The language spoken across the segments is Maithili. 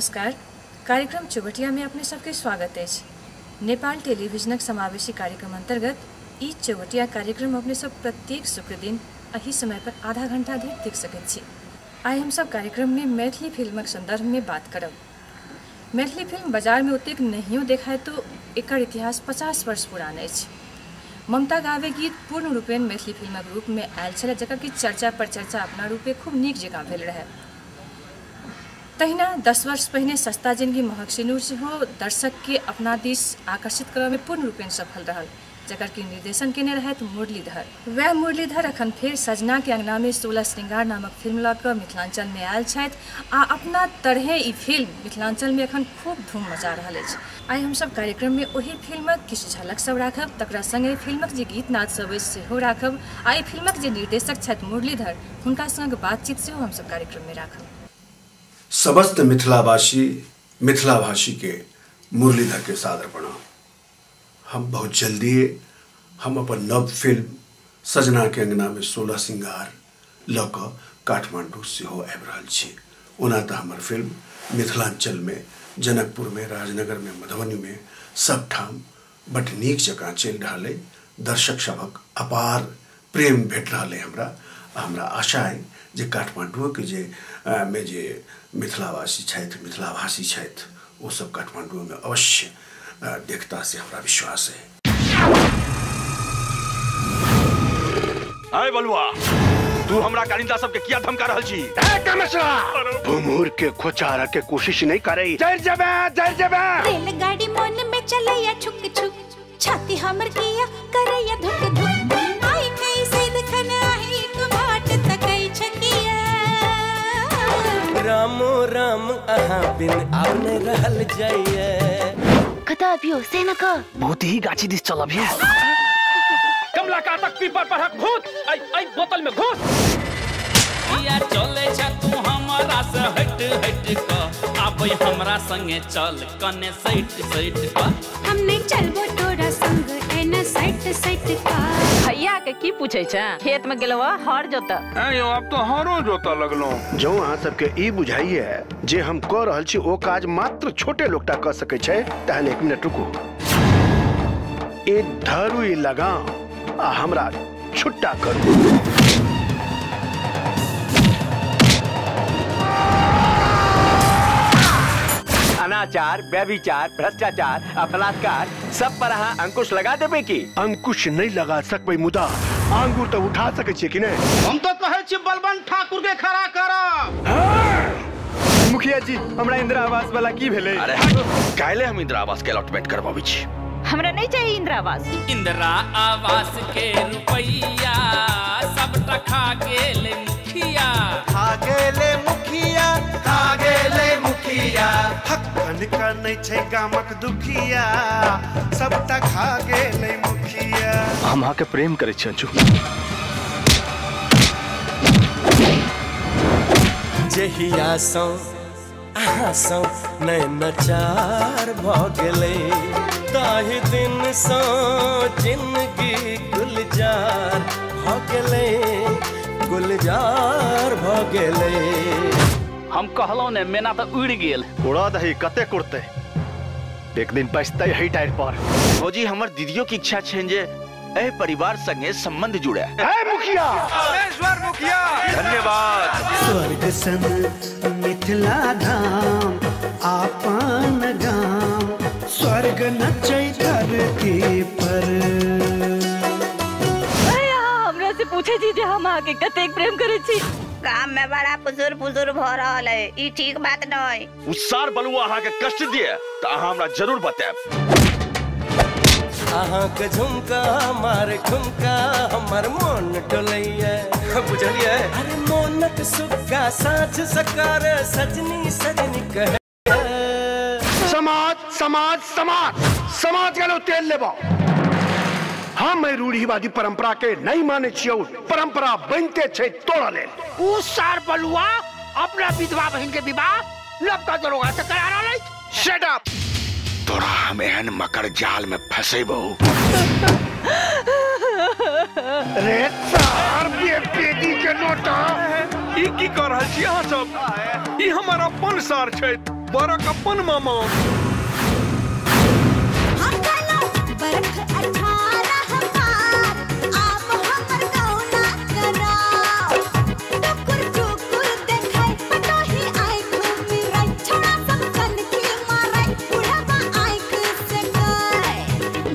नमस्कार। कार्यक्रम चौबटिया में अपने सबके स्वागत अछि। नेपाल टेलीविजनक समावेशी कार्यक्रम अंतर्गत ई चौबटिया कार्यक्रम अपने सब प्रत्येक शुक्र दिन एही समय पर आधा घंटा धरि देख सकैत छी। आइ हम सब कार्यक्रम में मैथिली फिल्मक संदर्भ में बात करब। मैथिली फिल्म बाजार में ओतेक नहियो देखाय तो एकर इतिहास 50 वर्ष पुरान अछि। ममता गावे गीत पूर्ण रूपेण मैथिली फिल्मक रूप में आयल छल, जकर कि चर्चा पर चर्चा अपना रूपे खूब नीक जकाँ भेल रहै। तहिना 10 वर्ष पहिने सस्ता जिनगी महग सिनूर सेहो दर्शक के अपना दिस आकर्षित करय में पूर्ण रूपेण सफल रहल, जकर कि निर्देशन केने रहथि मुरलीधर। वएह मुरलीधर अखन फेर सजना के अंगना में 16 श्रृंगार नामक फिल्म लऽ कऽ मिथिलांचल में आयल छथि आ अपना तरहे ई फिल्म मिथिलांचल में अखन खूब धूम मचा रहल अछि। आइ हमसब कार्यक्रम में ओहि फिल्मक किछु झलक सब राखब, तकरा संगे फिल्मक जे गीत नाद सब अछि सेहो राखब आ एहि फिल्मक जे निर्देशक छथि मुरलीधर हुनका संग बातचीत सेहो हमसब कार्यक्रम में राखब। समस्त मिथिलावासी मिथिलाभाषी के मुरलीधर के सादर प्रणाम। हम बहुत जल्दी हम अपन नव फिल्म सजना के अंगना में 16 श्रृंगार लऽ कऽ काठमांडू सेहो आबि रहल छी। ओना तऽ हमर फिल्म मिथिलांचल में, जनकपुर में, राजनगर में, मधुबनी में सब ठाम बड नीक जकाँ चलि रहल अइ। दर्शक सभक अपार प्रेम भेट रहल अइ हमरा। हमरा आशा अइ जे काठमांडूके जे में जे मिथिलावासी छथि, मिथिलाभाषी छथि, ओ सब काठमांडूमे अवश्य देखता से हमरा विश्वास है। अरे बलुआ, तू हमरा कारिंदा सबके किया धमका रहल छी? भुमहुर के खोचारा के कोशिश नहीं करे। जर जबे जर जबे। रेलगाड़ी मन में चलैया छुक छुक, छाती हमर किया करैया धुक धुक। आई कैसे देखन आही तू बाट तकै छकिया। रामो राम अहाँ बिन आब नहीं रहल जाइए। कतऽ अबियो से न कह। बहुत ही गाछी दिस चल अबियो। कमला काटक पीपर परहक भूत ऐ ऐ बोतल में घुस। किया चले छ तू हमरा से हट हट क, आबै हमरा संगे चल कने सैट सैट क। हम नहीं चलबो तोरा संग एना सैट सैट क। भैया के की पूछै छ, खेत में गेलवा हर जोता। ऐ अब तो हरो जोता लगलो। जो अहाँ सबके ई बुझाइए जे हम क रहल छी ओ काज मात्र छोटे लोकटा क सकै छै, तहन एक मिनट रुकू। ए धरू ई लगाम आ हमरा छुट्टा करू। अनाचार, व्यभिचार, भ्रष्टाचार, बलात्कार सब पर अहाँ अंकुश लगा देबै की? अंकुश नहीं लगा सकबै मुदा आंगुर तो उठा सकै छियै कि नहीं? हम तो कहै छी बलबन ठाकुर के खड़ा करब। मुखिया जी, हमरा इंदिरा आवास वाला की भेलै? अरे काल्हि हम इंदिरा आवास के अलॉटमेंट करबाबै छी। हमरा नहीं चाहिए इंदिरा आवास। इंदिरा आवास के रुपैया सबटा खा गेलै मुखिया, खा गेलै मुखिया, खा गेलै मुखिया। हक्कन का नहीं छै गामक दुखिया, सबटा खा गेलै मुखिया। हम अहाँके प्रेम करै छी अंजू। जहिया सँ अहाँ सँ नैन चार भऽ गेलै, ताहि दिन सँ जिनगी गुलजार भऽ गेलै, गुलजार भऽ गेलै। हम कहलौं ने मेना तऽ उड़ि गेल। उड़ा दही कते कुड़तै, एक दिन बचतै ही टायर पर। भौजी, हमर दीदियों की इच्छा छनि जे एहि परिवार संगे संबंध जुड़े। हे मुखिया, मुखिया धन्यवाद। स्वर्ग सन मिथिला धाम आपन गाम, स्वर्ग नचै धरती पर। हमरा से पूछे छी जे हम अहाँके कतेक प्रेम करै छी। काम में बड़ा पुजुर पुजुर भ रहल है, ई ठीक बात नहीं। उ सार बलुआ अहाँ के कष्ट दिए त अहाँ हमरा जरूर बतायब। अहाँ के झुमका मार ठुमका हमर मन डोलैया, बुझलियै? अरे मोनक सुक्का साँझ सकार सजनी सजनी कहे। समाज समाज समाज समाज के लोग तेल लेबो। हम रूढ़िवादी परंपरा के नहीं माने छियौ, परंपरा बनते छै तोड़ा लेल। उ सार बलुआ अपना विधवा बहन के विवाह लबका दरोगा से करा रहल अछि। Shut up. तोरा हम एहन मकर जाल में फंसेबो। रे सार बेदी के नोटा। ई की कर रहल छी अहाँ सब? ई हमर अपन सार छै। बरक अपन मामा। बरख 18 बार आप हमर गौना कराओ। टुकुर टुकुर देखै पटोही आँख मिरै, छोड़ा सब कनखी मारै बुढ़वा आँख से गए,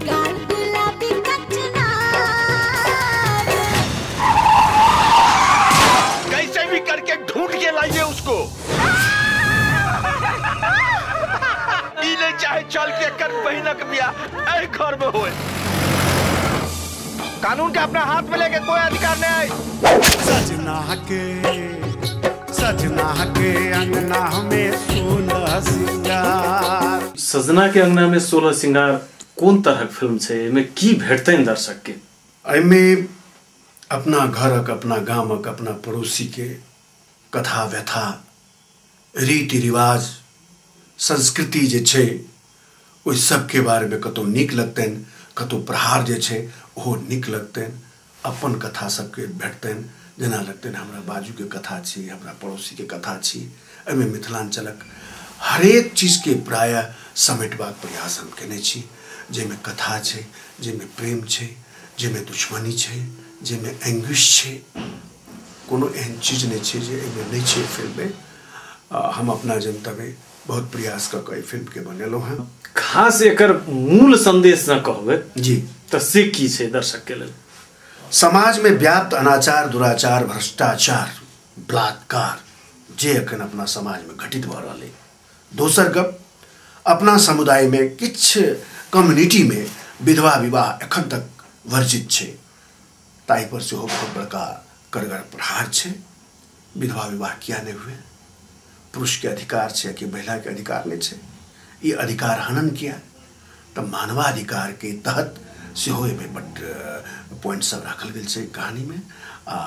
गाल गुलाबी कचनार। कैसे भी करके ढूंढ के लाइए उसको। चाहे चल के कर बहिनक बियाह एहि घर में होए। कानून के अपना हाथ में लेके कोई अधिकार नहीं आई। सजना के अंगना में 16 सिंगार। सजना के अंगना में 16 सिंगार कोन तरहक फिल्म छै, एहिमे की भेटतनि दर्शक के? एहिमे अपना घरक, अपना गामक, अपना पड़ोसी के कथा व्यथा, रीति रिवाज, संस्कृति जे छै ओहि सबके बारेमे कतहु नीक लगतनि, कतहु प्रहार जे छै ओहो नीक लगतनि, अपन कथा सबके भेटतनि। जेना लगतनि हमरा बाजूके कथा छी, हमरा पड़ोसीके कथा छी। एहिमे मिथिलाञ्चलक हरेक चीजके प्रायः समेटबाक प्रयास हम केने छी, जाहिमे कथा छै, जाहिमे प्रेम छै, जाहिमे दुश्मनी छै, जाहिमे एंग्विश छै। कोनो एहन चीज नहि छै जे एहिमे नहि छै फिल्ममे। हम अपना जनतामे बहुत प्रयास कऽ के एहि फिल्मके बनेलहुँ हँ। खास एकर मूल संदेश न कहबै जी तऽ से की छै दर्शक के लेल? समाज में व्याप्त अनाचार, दुराचार, भ्रष्टाचार, बलात्कार जे एखन अपना समाज में घटित भऽ रहल अइ। दोसर गप, अपना समुदाय में किछु कम्युनिटी में विधवा विवाह एखन तक वर्जित छै, ताहि पर सेहो बहुत बड़का कड़गर प्रहार छै। विधवा विवाह किया नहि हुए? पुरुष के अधिकार छै कि महिला के अधिकार नहीं छै? ये अधिकार हनन किया? तऽ मानवाधिकार के तहत सेहो एहिमे बड्ड पॉइंट सब राखल गेल छै कहानी में। आ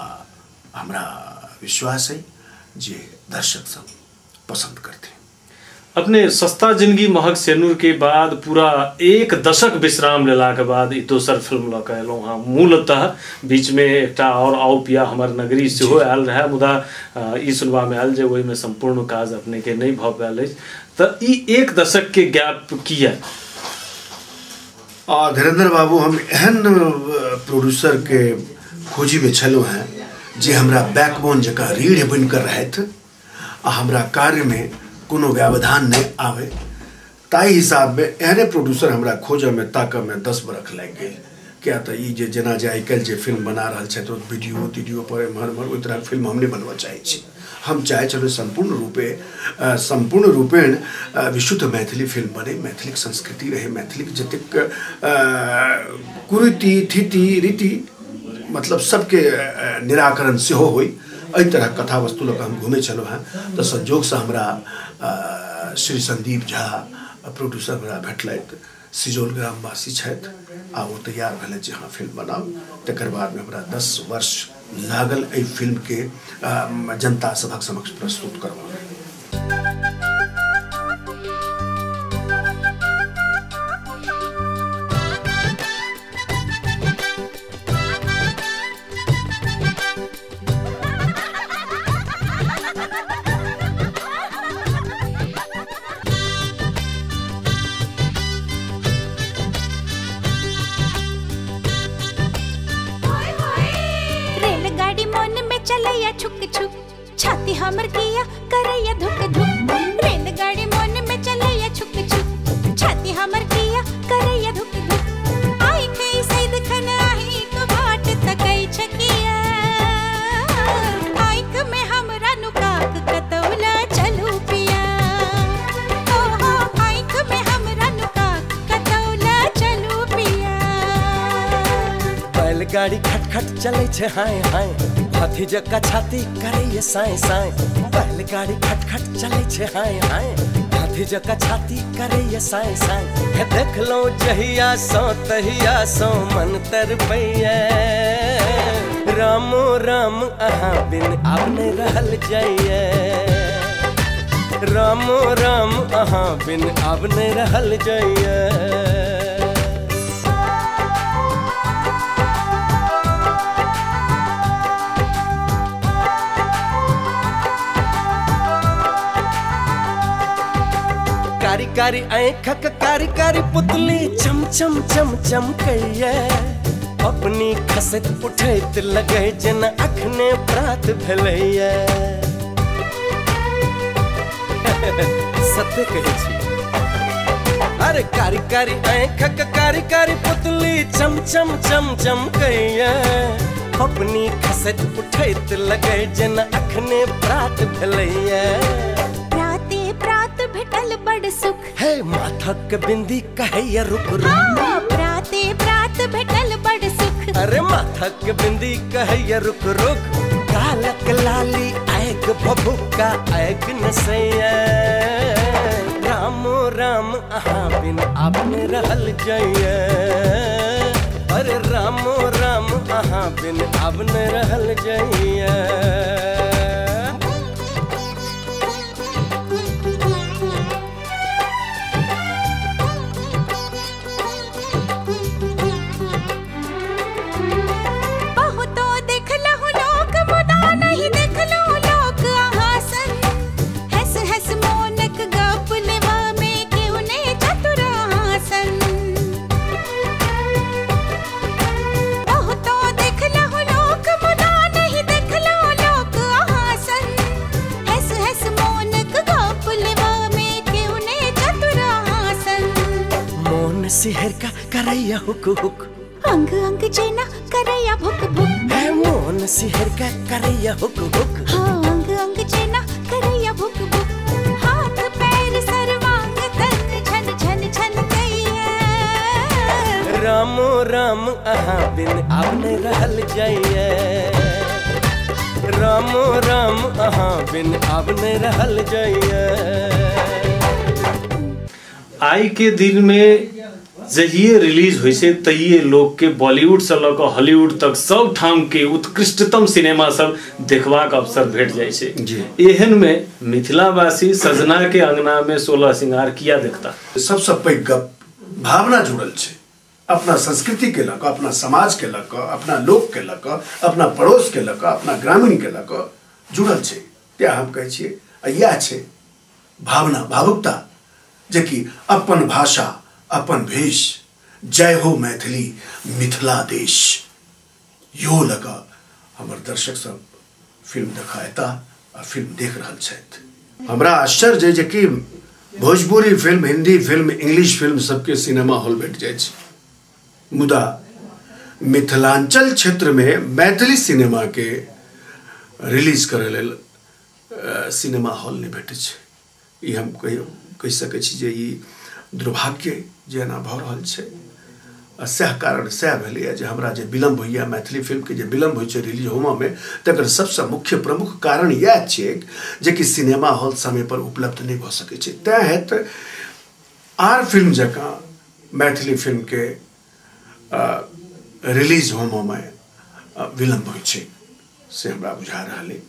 हमरा विश्वास है जे दर्शक सब पसंद करते। अपने सस्ता जिंदगी महग सेनूर के बाद पूरा एक दशक विश्राम लेला के बाद ई दोसर फिल्म लऽ कऽ एलहुँ हँ। मूलतः बीच में एकटा और आउ पिया हमर नगरी सेहो आयल रहै, मुदा ई सुनबामे आयल जे ओहिमे सम्पूर्ण काज अपने के नहि भऽ पायल अछि। तऽ ई एक दशक के गैप किया? धीरेन्द्र बाबू, हम एहन प्रोड्यूसर के खोजी में छलहुँ हँ जे हमरा बैकबोन जकाँ रीढ़ बनिकऽ रहथि आ हमरा कार्यमे कोनो व्यवधान नहीं आवे। ताहि हिसाबमे एहने प्रोड्यूसर हमरा खोजऽमे ताकऽमे 10 बरख लागि गेल। किया तऽ ई जे जेना जे आइकाल्हि जे फिल्म बना रहल छथि ओ वीडियो तीडियो पर एम्हर एम्हर ओहि तरहक फिल्म हम नहि बनबऽ चाहै छी। हम चाहै छलहुँ सम्पूर्ण रूपेण विशुद्ध मैथिली फिल्म बने, मैथिलीक संस्कृति रहै, मैथिलीक जतेक कुरीति थिति रीति मतलब सबके निराकरण सेहो होइ, एहि तरहक कथा वस्तु लऽ कऽ हम घुमै छलहुँ हँ। तऽ संजोगसँ हमरा श्री संदीप झा प्रोड्यूसर हमरा भेटलथि, सिजौल ग्रामवासी छथि आ ओ तैयार भेलथि जे हँ फिल्म बनाउ। तकर बादमे हमरा 10 वर्ष लागल एहि फिल्मके जनता सभक समक्ष प्रस्तुत करबामे। चलैया छुक छुक छाती हमर किया करैया धुक धुक। रेलगाड़ी मन में चलैया छुक छुक छाती हमर किया करैया धुक धुक। आई खई सैद खन आही को बाट तकै छकिया, आँख में हमरा नुकाक कतौला चलू पिया। ओ हो आँख में हमरा नुकाक कतौला चलू पिया। बैलगाड़ी खटखट चलै छै हाय हाय, हाथी जका छाती करैया साए साए। बैलगाड़ी खटखट चलै छै हाय हाय, हाथी जका छाती करैया साए साए। हे देखलौं जहिया सौ तहिया सौ मन तरपैया, रामो राम अहाँ बिन आब नहि रहल जाइए। रामो राम अहाँ बिन आब नहि रहल जाइए। कारी कारी आँखक कारी कारी पुतली चम चम चम चमकैया, अपनी खसैत उठैत लगै जेना अखने प्रात भेलैया। सत्य कहै छी। अरे कारी कारी आँखक कारी कारी पुतली चम चम चम चमकैया, अपनी खसैत उठैत लगै जेना अखने प्रात भेलैया। प्राते प्रात भेटल बड़ सुख, हे माथक बिंदी कहैया रुक रुक। प्राते प्रात भेटल बड़ सुख, अरे माथक बिंदी कहैया रुक रुक। कालक लाली आँख भभुक्का आँख नसैया, रामो राम अहाँ बिन आपने रहल जाइए। अरे रामो राम अहाँ बिन आपने रहल जाइए। बहुतो देखलहुँ लोक मुदा नहीं देखलहुँ लोक अहाँ सन, हँस हँस मोनक गप लेवा में केहू ने चतुर अहाँ सन। बहुतो देखलहुँ लोक मुदा नहीं देखलहुँ लोक अहाँ सन, हँस हँस मोनक गप लेवा में केहू ने चतुर अहाँ सन। मोन सिहर का करैया हुक हुक, अंग अंग जेना करैया भुक भुक। है मोन सिहर का करैया हुक हुक, हाँ अंग अंग जेना करैया भुक भुक। हाथ पैर सर्वांग तन झन झन झन कैया, रामो राम अहाँ बिन आपने रहल जाइए। रामो राम अहाँ बिन आपने रहल जाइए। आई के दिन में जहिए रिलीज होइ छै तहिए लोग के बॉलीवुड से लऽ कऽ हॉलीवुड तक सब ठाम के उत्कृष्टतम सिनेमा सब देखबाक अवसर भेट जाइ छै। एहन में मिथिलावासी सजना के अंगना में 16 श्रृंगार किया देखता? सबसे पैघ गप भावना जुड़ल छै अपना संस्कृति के लऽ कऽ, अपना समाज के लऽ कऽ, अपना लोक के लऽ कऽ, अपना पड़ोस के लऽ कऽ, अपना ग्रामीण के लऽ कऽ जुड़ल छै। तें हम कहै छियै इएह छै भावना, भावुकता, जेकि अपन भाषा अपन भेष, जय हो मैथिली मिथिला देश, यो लगा हमर दर्शक सब फिल्म देखा आ फिल्म देख रहल छथि। हमरा आश्चर्य जे कि Bhojpuri film, Hindi film, English film सबके सिनेमा हॉल भेट जाइ छै, मुदा मिथिलांचल क्षेत्र में मैथिली सिनेमा के रिलीज करै लेल सिनेमा हॉल नहि भेटै छै। ई हम कहि सकै छी जे ई दुर्भाग्य जे एना भऽ रहल छै। आ सएह कारण सएह भेलैए जे हमरा जे विलम्ब होइए, मैथिली फिल्मके जे विलम्ब होइ छै रिलीज होबऽमे, तकर सबसँ मुख्य प्रमुख कारण इएह छै जेकि सिनेमा हॉल समयपर उपलब्ध नहि भऽ सकै छै। तैँ हेतु आर फिल्म जकाँ मैथिली फिल्मके रिलीज होबऽमे विलम्ब होइ छै, से हमरा बुझा रहल अइ।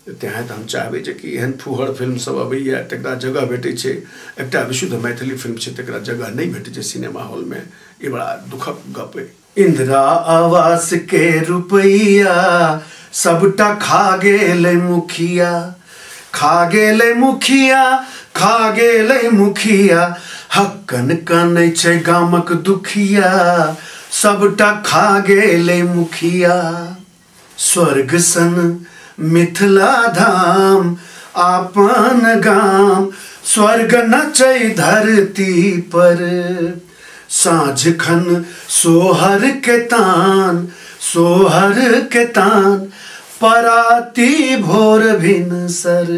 तेँ तऽ हम चाहबै जे कि एहन फूहड़ फिल्म सब अबैए तकरा जगह भेटै छै, एकटा विशुद्ध मैथिली फिल्म छै तकरा जगह नहि भेटै छै सिनेमा हॉलमे। ई बड़ा दुखक गप अइ। इंदिरा आवास के रुपैया सबटा खा गेलै मुखिया, खा गेलै मुखिया, खा गेलै मुखिया, हक्कन कनै छै गामक दुखिया, सबटा खा गेलै मुखिया। स्वर्ग सन मिथिला धाम आपन गाम, स्वर्ग नचै धरती पर, साँझ खन सोहर के तान, सोहर के तान, पराती भोर भिनसर।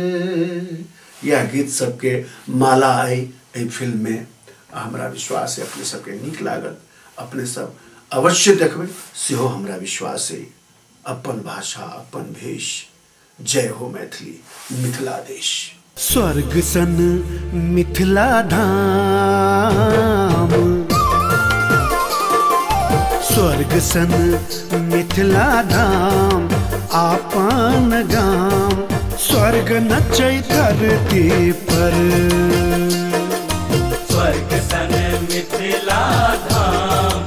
यह गीत सबके माला आई एहि फिल्म में। हमरा विश्वास है अपने सबके नीक लागत, अपने सब अवश्य देखबै सेहो हमरा विश्वास है। अपन भाषा अपन भेष, जय हो मैथिली मिथिला देश। स्वर्ग सन मिथिला धाम, स्वर्ग सन मिथिला धाम आपन गाम, स्वर्ग नचै धरती पर। स्वर्ग सन मिथिला धाम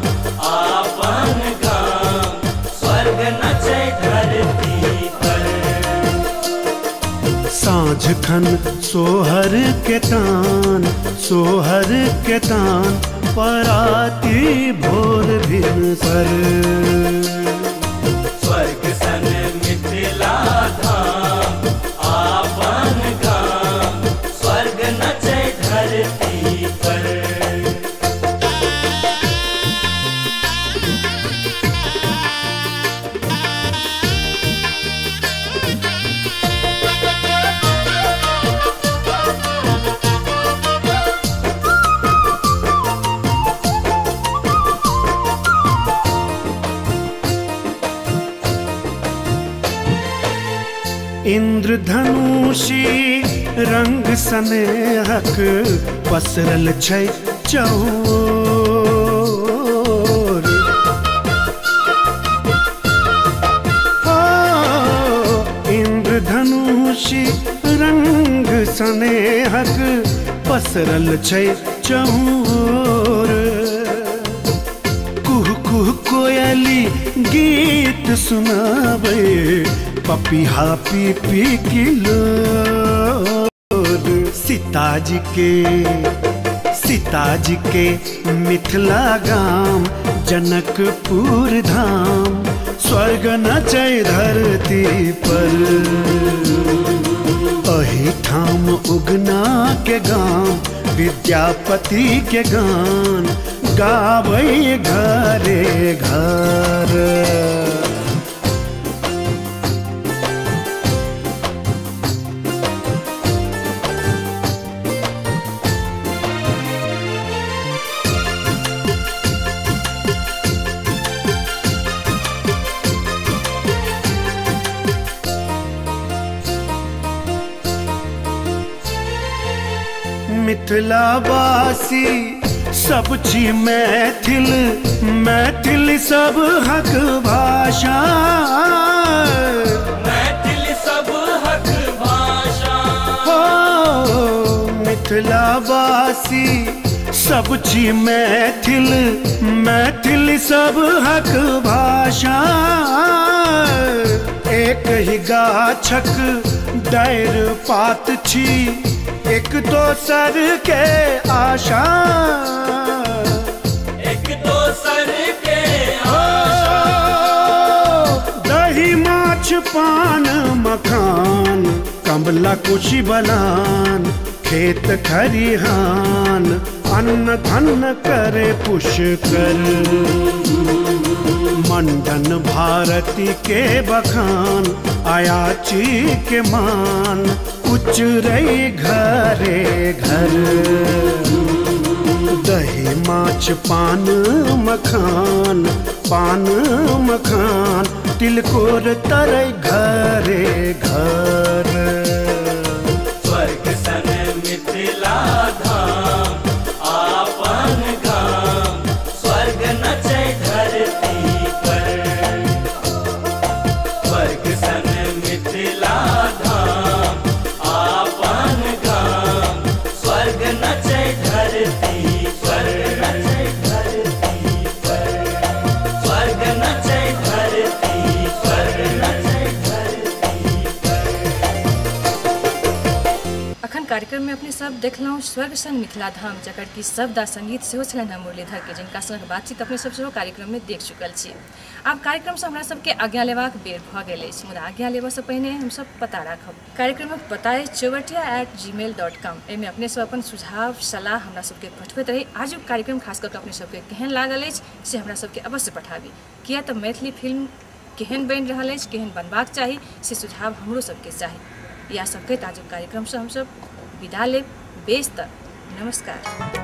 आपन गाम, स्वर्ग नचै धरती पर। साँझ साँझ खन सोहर के तान, सोहर के तान, पराती भोर भिनसर। स्वर्ग सन मिथिला धाम आपन गाम, स्वर्ग नचै धरती पर। इंद्रधनुषी रंग स्नेहक पसरल छै चौर। हो इंद्रधनुषी रंग स्नेहक पसरल छै चौर। कुह कुह कोयली गीत सुनाबै, पपीहा पी पी किलोर। सीताजी के मिथिला गाम, जनकपुर धाम, स्वर्ग नचै धरती पर। एहि ठाम उगना के गाम, विद्यापति के गान गाबै घरे घर। मिथिलावासी सब छी मैथिल, मैथिल सब हक भाषा, मैथिल सब हक भाषा। हो मिथिलावासी सब छी मैथिल, मैथिल सब हक भाषा। एक ही गाछक डारि पात छी, एक दोसर के आशा, एक दोसर के आशा। दही माछ पान मखान, कमला कुशी बलान, खेत खरिहान, अन्न धन करे पुष्कर। मंडन भारती के बखान, अयाची के मान, उचरै घरे घर। दही माछ पान मखान, पान मखान, तिलकोर तरै घरे घर। स्वर्ग सन मिथिला धाम आपन गाम, स्वर्ग नचै धरती पर। स्वर्ग सन मिथिला धाम आपन गाम, स्वर्ग नचै धरती पर। नचै धरती पर, स्वर्ग नचै धरती पर, नचै धरती पर। अखन कार्यक्रम में अपने सब देखलहुँ स्वर्ग सन मिथिला धाम, जकर कि शब्द आ संगीत सेहो छलनि हेँ मुरलीधर के, जिनका संग बातचीत अपने सब सेहो कार्यक्रम में देख चुकल छी। आब कार्यक्रम से हमरा सबके आज्ञा लेबाक बेर भऽ गेल अछि, मुदा आज्ञा लेबऽसँ पहिने हमसब पता राखब। कार्यक्रमक पता अछि chaubatiya@gmail.com। एहिमे अपने सब अपन सुझाव सलाह हमरा सबके पठबैत रही। आजुक कार्यक्रम खास कऽ के अपने सबके केहन लागल अछि से हमरा सबके अवश्य पठाबी, किया तऽ मैथिली फिल्म केहन बनि रहल अछि, केहन बनबाक चाही, से सुझाव हमरो सबके चाही। इएह सबके आजुक कार्यक्रमसँ हमसब विदा लेब। बेस तऽ नमस्कार।